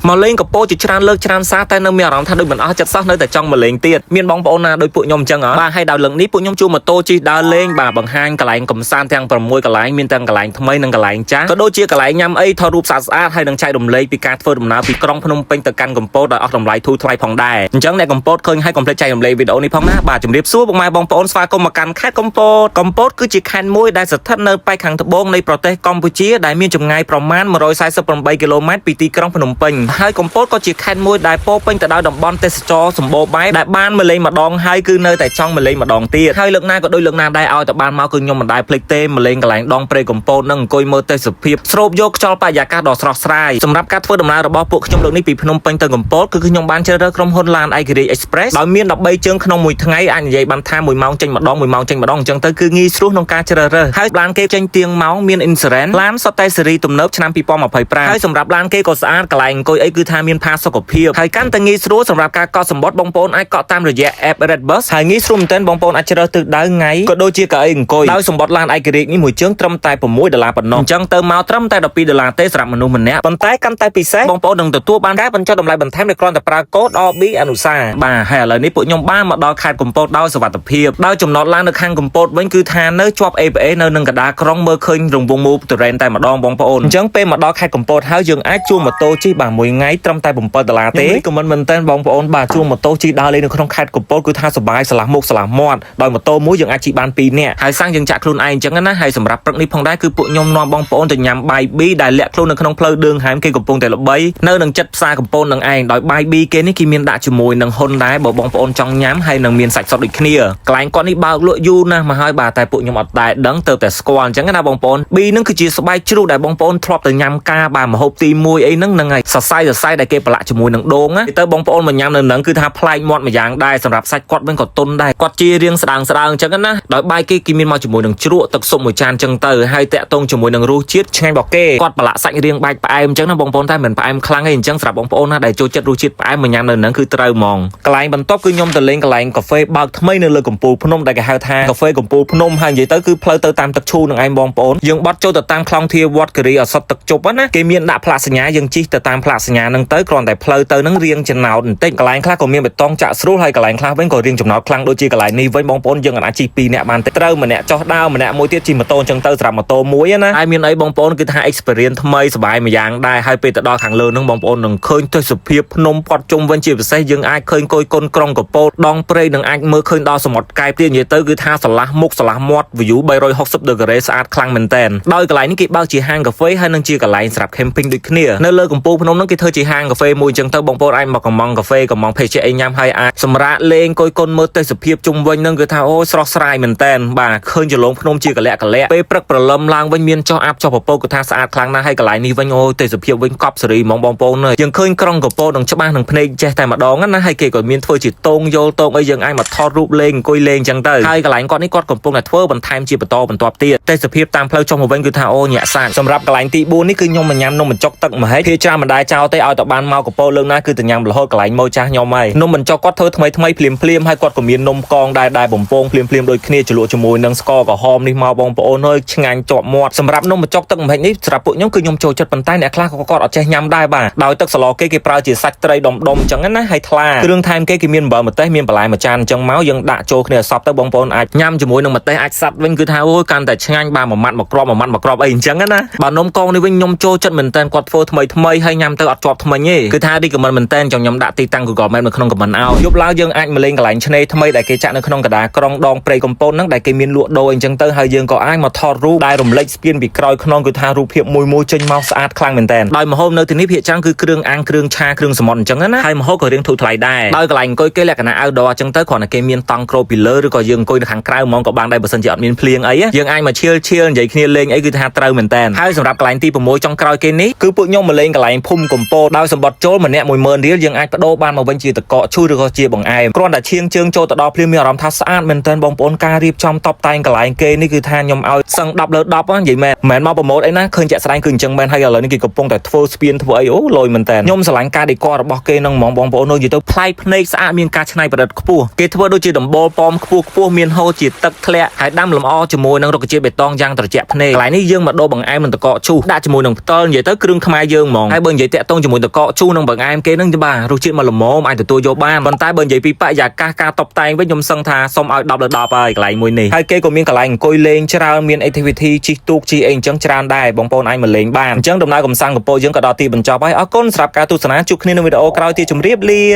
មកលេងកំពតជាច្រើនលើកច្រើនសារតែនៅមានអារម្មណ៍ថាដូចមិនអស់ចិត្តសោះនៅតែចង់មកលេងទៀតមានបងប្អូនណាដូចពួកខ្ញុំអញ្ចឹងអត់បាទហើយដល់លើកនេះពួកខ្ញុំជួលម៉ូតូជិះដើរលេងបាទបង្ហាញកន្លែងកំសាន្តទាំង6កន្លែងមានទាំងកន្លែងថ្មីនិងកន្លែងចាស់ក៏ដូចជាកន្លែងញ៉ាំអីថតរូបស្អាតស្អាតហើយនឹងចែករំលែកពីការធ្វើដំណើរពីក្រុងភ្នំពេញទៅកាន់កំពតដោយអស់តម្លៃធូរថ្លៃផងដែរអញ្ចឹងអ្នកកំពតឃើញហើយកុំភ្លេចចែករំលែកវីដេអូនេះផងណាបាទជម្រាបសួរពុកម៉ែបងប្អូនស្វាគមន៍មកកាន់ខេត្តកំពតកំពតគឺជាខេត្តមួយដែលស្ថិតនៅប៉ែកខាងត្បូងនៃប្រទេសកម្ពុជាដែលមានចម្ងាយប្រមាណ148គីឡូម៉ែត្រពីទីក្រុងភ្នំពេញហើយកំពតក៏ជាខេត្តមួយដែលពោរពេញទៅដោយតំបន់ទេសចរសម្បូរបែបដែលបានមកលេងម្ដងហើយគឺនៅតែចង់មកលេងម្ដងទៀតហើយលើកណាក៏ដូចលើកណាដែរឲ្យតែបានមកគឺខ្ញុំមិនដែលភ្លេចទេមកលេងកន្លែងដងព្រៃកំពតនិងអង្គុយមើលទេសភាពស្រូបយកខ្យល់បរិយាកាសដ៏ស្រស់ស្រាយសម្រាប់ការធ្វើដំណើររបស់ពួកខ្ញុំលើកនេះពីភ្នំពេញទៅកំពតគឺខ្ញុំបានជ្រើសរើសក្រុមហ៊ុនឡានឯករាជ្យ Express ដោយមាន13ជើងក្នុងមួយថ្ងៃអាចនិយាយបានថា1ម៉ោងចេញម្ដង1ម៉ោងចេញម្ដងអញ្ចឹងទៅគឺងាយស្រួលក្នុងការជ្រើសរើសហើយឡានគេចេញទៀងម៉ោងមាន insurance ឡានសុទ្ធតែស៊េរីទំនើបឆ្នាំ2025ហើយសម្រាប់ឡានគេក៏ស្អាតកន្លែងអង្គុយអីគឺថាមានផាសុកភាពហើយកាន់តែងាយស្រួលសម្រាប់ការកក់សំបុត្របងប្អូនអាចកក់តាមរយៈ app Red Bus ហើយងាយស្រួលមែនទែនបងប្អូនអាចជ្រើសទិសដៅថ្ងៃក៏ដូចជាកៅអីអង្គុយដោយសំបុត្រឡានឯករាជ្យនេះមួយជើងត្រឹមតែ6ដុល្លារប៉ុណ្ណោះអញ្ចឹងទៅមកត្រឹមតែ12ដុល្លារទេសម្រាប់មនុស្សម្នាក់ប៉ុន្តែកាន់តែពិសេសបងប្អូននឹងទទួលបានការបញ្ចុះតម្លៃបន្ថែមដោយគ្រាន់តែប្រើកូដ RB អនុសាបាទហើយឥឡូវនេះពួកខ្ញុំបានមកដល់ខេត្តកំពតដោយសុវត្ថិភាពដោយចំណតឡាននៅខាងកំពតវិញគឺថានៅជាប់ APA នៅនឹងកណ្ដាលក្រុងមើលឃើញរង្វង់មូលទុរេនតែម្ដងបងប្អូនអញ្ចឹងពេលមកដល់ខេត្តកំពតហើយយើងអាចជួលម៉ូតូជិះបាទមួយថ្ងៃត្រឹមតែ7ដុល្លារទេខ្ញុំមិនមែនតើបងប្អូនបាទជួលម៉ូតូជិះដើរលេងនៅក្នុងខេត្តកំពតគឺថាសប្បាយឆ្លាស់មុខឆ្លាស់មាត់ដោយម៉ូតូមួយយើងអាចជិះបាន2នាក់ហើយសាំងយើងចាក់ខ្លួនឯងអញ្ចឹងណាហើយសម្រាប់ព្រឹកនេះផងដែរគឺពួកខ្ញុំនាំបងប្អូនទៅញ៉ាំបាយប៊ីដែលលាក់ខ្លួននៅក្នុងផ្លូវឌឿងហែមគេកំពុងតែល្បីនៅនឹងចិត្តផ្សារកំពតនឹងឯងដោយបាយប៊ីគេនេះគេមានដាក់ជាមួយនឹងហ៊ុនដែរបើបងប្អូនចង់ញ៉ាំហើយនឹងមានសាច់សុទ្ធដូចគ្នាកន្លែងគាត់នេះបើកលក់យូរណាស់មកហើយបាទតែពួកខ្ញុំអត់ដែរដឹងទៅតែស្គាល់អញ្ចឹងណាបងប្អូនប៊ីនឹងគឺជាស្បែកជ្រូកដែលបងប្អូនធ្លាប់ទៅញ៉ាំការបាទម្ហូបទី1អីហ្នឹងហ្នឹងហើយសរសៃសរសៃដែលគេប្រឡាក់ជាមួយនឹងដូងណាទៅបងប្អូនមកញ៉ាំនៅហ្នឹងគឺថាប្លែកមាត់មួយយ៉ាងដែរសម្រាប់សាច់គាត់វិញក៏ទន់ដែរគាត់ជារៀងស្ដើងស្ដើងអញ្ចឹងណាដោយបាយគេគេមានមកជាមួយនឹងជ្រក់ទឹកស៊ុបមួយចានអញ្ចឹងទៅហើយតាក់ទងជាមួយនឹងរសជាតិឆ្ងាញ់របស់គេគាត់ប្រឡាក់សាច់រៀងបែកផ្អែមអញ្ចឹងណាបងប្អូនតែមិនផ្អែមខ្លាំងទេអញ្ចឹងសម្រាប់បងប្អូនណាដែលចូលចិត្តរសជាតិផ្អែមមកញ៉ាំនៅហ្នឹងគឺត្រូវហ្មងកន្លែងបន្ទាប់គឺខ្ញុំទៅលេងកន្លែងកាហ្វេបើកថ្មីនៅលើកំពូលភ្នំដែលគេហៅថាកាហ្វេកំពូលភ្នំហើយនិយាយទៅគឺផ្លូវទៅតាមទឹកឈូនឹងឯងបងប្អូនយើងបត់ចូលទៅតាមខ្លងធាវត្តគិរីអសត់ទឹកជប់ណាគេមានដាក់ផ្លាកសញ្ញាយើងជិះទៅតាមផ្លាកសញ្ញាហ្នឹងទៅគ្រាន់តែផ្លូវទៅហ្នឹងរៀងចំណោតបន្តិចកន្លែងខ្លះក៏មានបេតុងចាក់ស្រួលហើយកន្លែងខ្លះវិញក៏រៀងចំណោតខ្លាំងដូចជាកន្លែងនេះវិញបងប្អូនយើងអាចជិះ2នាក់បានទេត្រូវម្នាក់ចុះដើរម្នាក់មួយទៀតជិះម៉ូតូអញ្ចឹងទៅសម្រាប់ម៉ូតូមួយណាហើយមានអីបងប្អូនគឺថា experience ថ្មីសប្បាយមួយយ៉ាងដែរហើយពេលទៅដល់ខាងលើហ្នឹងបងប្អូននឹងឃើញទេសភាពភ្នំព័ទ្ធជុំវិញជាពិសេសយើងអាចឃើញគយគុនក្រុងកពតដងព្រៃនឹងអាចមើលឃើញដល់សមុទ្រកែបទៀតនិយាយទៅគឺថាស្រឡះមុខស្រឡះមាត់ view 360 degree ស្អាតខ្លាំងមែនតើដោយកន្លែងនេះគេបើកជាហាងកាហ្វេហើយនឹងជាកន្លែងសម្រាប់ camping ដូចគ្នានៅលើកំពូលភ្នំហ្នឹងគេធ្វើជាហាងកាហ្វេមួយអញ្ចឹងទៅបងប្អូនអាចមកកំងកាហ្វេកំងភេសជ្ជៈអីញ៉ាំហើយអាចសម្រាប់លេងគយគុនមើលទេសភាពជុំវិញហ្នឹងគឺថាអូស្រស់ស្រាយមែនតើបាទឃើញចលងភ្នំជាកលៈកលៈពេលព្រឹកព្រលឹមឡើងវិញមានចុះអាប់ចុះពពកគឺថាស្អាតខ្លាំងណាស់ហើយកន្លែងនេះវិញអូទេសភាពវិញកប់សេរីហ្មងបងប្អូនយើងឃើញក្រុងកពតនឹងច្បាស់នឹងភ្នែកចេះតែម្ដងណាហើយគេក៏មានធ្វើជាតងយល់តងអីយើងអាចមកថតរូបលេងអង្គុយលេងអញ្ចឹងទៅហើយកន្លែងគាត់នេះគាត់កំពុងតែធ្វើបន្ថែមជាបន្តបន្ទាប់ទៀតទេសភាពតាមផ្លូវចុះមកវិញគឺថាអូញាក់សាច់សម្រាប់កន្លែងទី4នេះគឺខ្ញុំមកញ៉ាំនំបញ្ចុកទឹកម្ហិចភាច្រើនមិនដែរចោលទេឲ្យតែបានមកកពតលើកណាគឺទៅញ៉ាំរហូតកន្លែងម៉ូចាស់ខ្ញុំហើយនំបញ្ចុកគាត់ធ្វើថ្មីថ្មីភ្លាមភ្លាមហើយគាត់ក៏មាននំកងដែរដែរបំពងភ្លាមភ្លាមដូចគ្នាជ្រលក់ជាមួយនឹងស្ករក្រហមនេះមកបងប្អូនអើយឆ្ងាញ់ជាប់មាត់សម្រាប់នំបញ្ចុកទឹកម្ហិចនេះសម្រាប់ពួកខ្ញុំគឺខ្ញុំចូលចិត្តប៉ុន្តែអ្នកខ្លះក៏គាត់អត់ចេះញ៉ាំដែរបាទដោយទឹកសឡគេគេប្រើជាសាច់ត្រីដុំដុំអញ្ចឹងណាហើយថ្លាគ្រឿងថែមគេគេមានអំបិលម្ទេសមានបន្លែមួយចានអញ្ចឹងមកយើងដាក់ចូលគ្នាសពទៅបងប្អូនអាចញ៉ាំជាមួយនឹងម្ទេសអាចសัตว์វិញគឺថាអូយកាន់តែឆ្ងាញ់បាទមួយម៉ាត់មួយគ្រាប់មួយម៉ាត់មួយគ្រាប់អីអញ្ចឹងណាបាទនំកងនេះវិញខ្ញុំចូលចិត្តមែនតើគាត់ធ្វើថ្មីថ្មីហើយញ៉ាំទៅអត់ជាប់ថ្មិញទេគឺថា recommend មែនតើចង់ខ្ញុំដាក់ទីតាំង Google Map នៅក្នុង comment ឲ្យយប់ឡើងយើងអាចមកលេងកន្លែងឆ្នេរថ្មីដែលគេចាក់នៅក្នុងកណ្ដាលក្រុងដងព្រៃកំពតហ្នឹងដែលគេមានលក់ដូរអញ្ចឹងទៅហើយយើងក៏អាចមកថតរូបដែលរំលេចស្ពានពីក្រោយខ្នងគឺថារូបភាពមួយមួយចេញមកស្អាតខ្លាំងមែនតើដោយម្ហូបនៅទីនេះភាគច្រើនគឺគ្រឿងអាំងគ្រឿងឆាគ្រឿងសមុទ្រអញ្ចឹងណាហើយម្ហូបក៏រៀងធូរថ្លៃដែរដោយកន្លែងអង្គុយគេលក្ខណៈ outdoor អញ្ចឹងទៅគ្រាន់តែគេមានតង់ក្របពីលើឬក៏យើងអង្គុយនៅខាងក្រៅហ្មងក៏បានដែរបើសិនជាអត់មានភ្លៀងអីយើងអាចមកឈៀលឈៀលនិយាយគ្នាលេងអីគឺថាត្រូវមែនតើហើយសម្រាប់កន្លែងទី6ចុងក្រោយគេនេះគឺពួកខ្ញុំមកលេងកន្លែងភូមិកំពតដោយសម្បត្តិចូលម្នាក់10000រៀលយើងអាចបដូរបានមកវិញជាតកកឈូសឬក៏ជាបង្អែមគ្រាន់តែឈៀងជើងចូលទៅដល់ភ្លាមមានអារម្មណ៍ថាស្អាតមែនតើបងប្អូនការរៀបចំតបតែងកន្លែងគេនេះគឺថាខ្ញុំឲ្យសឹង10លើ10និយាយមែនមិនមែនមកប្រម៉ូទអីណាឃើញជាក់ស្ដែងគឺអញ្ចឹងមែនហើយឥឡូវនេះគេកំពុងតែធ្វើស្ពានធ្វើអីអូលយមែនតើខ្ញុំស្រឡាញ់ការ decor របស់គេនឹងហ្មងបងប្អូននិយាយទៅប្លែកភ្នែកស្អាតមានការច្នៃប្រឌិតខ្ពស់គេធ្វើដូចជាដំបូលប៉មខ្ពស់ខ្ពស់មានហូរជាទឹកធ្លាក់ហើយដាំលម្អជាមួយនឹងរុក្ខជាតិបេតុងយ៉ាងត្រជាក់ភ្នែកកន្លែងនេះយើងមកដូរបង្អែមនិងតកកឈូសដាក់ជាមួយនឹងផ្តិលនិយាយទៅគ្រឿងខ្មែរយើងហ្មងហើយបើនិយាយតាក់ទង ងជាមួយតកកជូរនិងបង្អែមគេនឹងបាទរសជាតិមកល្មមអាចទទួលយកបានប៉ុន្តែបើនិយាយពីបរិយាកាសការតុបតែងវិញខ្ញុំសឹងថាសុំឲ្យ10លើ10ហើយកន្លែងមួយនេះហើយគេក៏មានកន្លែងអង្គុយលេងច្រើនមាន activity ជិះទូកជិះអីអញ្ចឹងច្រើនដែរបងប្អូនអាចមកលេងបានអញ្ចឹងដំណើរកំសាន្តកំពតយើងក៏ដល់ទីបញ្ចប់ហើយអរគុណសម្រាប់ការទស្សនាជួបគ្នានៅវីដេអូក្រោយទៀតជម្រាបលា។